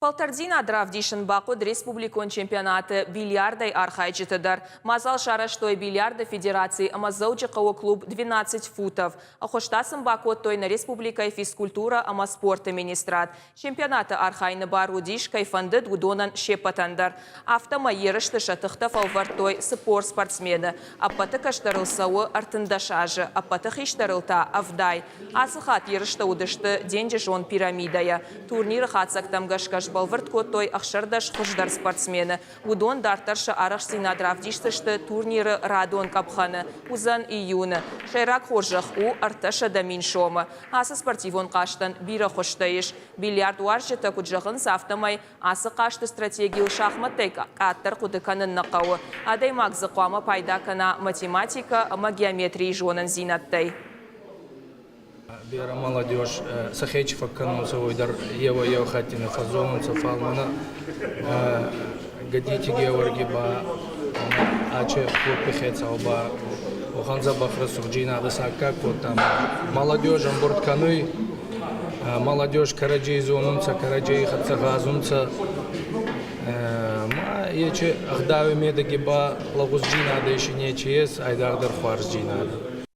Фӕлтӕрддзинад равдисын бахъуыд республикон чемпионаты бильярдӕй архайджыты дӕр. Мадзал сарӕзтой бильярды федераци ӕмӕ Дзӕуджыхъӕуы клуб «Двенадцать футов». Ӕххуыс та сын бакодтой нӕ республикӕйы физкультурӕ ӕмӕ спорты министрад. Чемпионаты архайыны бар уыдис, кӕй фӕндыд, уыдонӕн се ппӕтӕн дӕр. Афтӕмӕй ерысты сӕ тыхтӕ фӕлвӕрдтой 40 спортсмены. Ӕппӕты кӕстӕрыл цӕуы 13 азы, ӕппӕты хистӕрыл та 70. Ацы хатт ерыстӕ уыдысты денджызон пирамидӕйӕ. Турниры хатдзӕгтӕм гӕсгӕ сбӕлвырд кодтой 16 хуыздӕр спортсмены. Уыдон дарддӕр сӕ арӕхстдзинад равдисдзысты турниры радон къӕпхӕны. Уыдзӕн июны. Сӕйраг хорзӕх у 300 000 сомы. Ацы спортивон хъазтӕн бирӕ хуызтӕ ис. Бильярд уарзджытӕ куыд зӕгъынц, афтӕмӕй ацы хъазты стратегийыл шахмӕттӕй къаддӕр хъуыды кӕнын нӕ хъӕуы. Адӕймаг дзы хъуамӕ пайда кӕна математикӕ ӕмӕ геометрийы зонындзинӕдтӕй. Берӕ молодежь сӕхе чи фӕккӕнунцӕ, уой дӕр еуӕй-еу хатти нӕ фӕззонунцӕ, фал мӕнӕ Гӕдити Геуӕрги ба аче клуби хецау ба уӕхӕн дзӕбӕх рӕсугъддзийнадӕ саккаг кодта. Молодежь ӕмбурд кӕнуй, молодежь кӕрӕдзей зонунцӕ, кӕрӕдзей хӕццӕ гъазунцӕ. Ма ечи ӕгъдауи медӕги ба лӕгъуздзийнадӕ си нечи ес, айдагъдӕр хуарздзийнадӕ.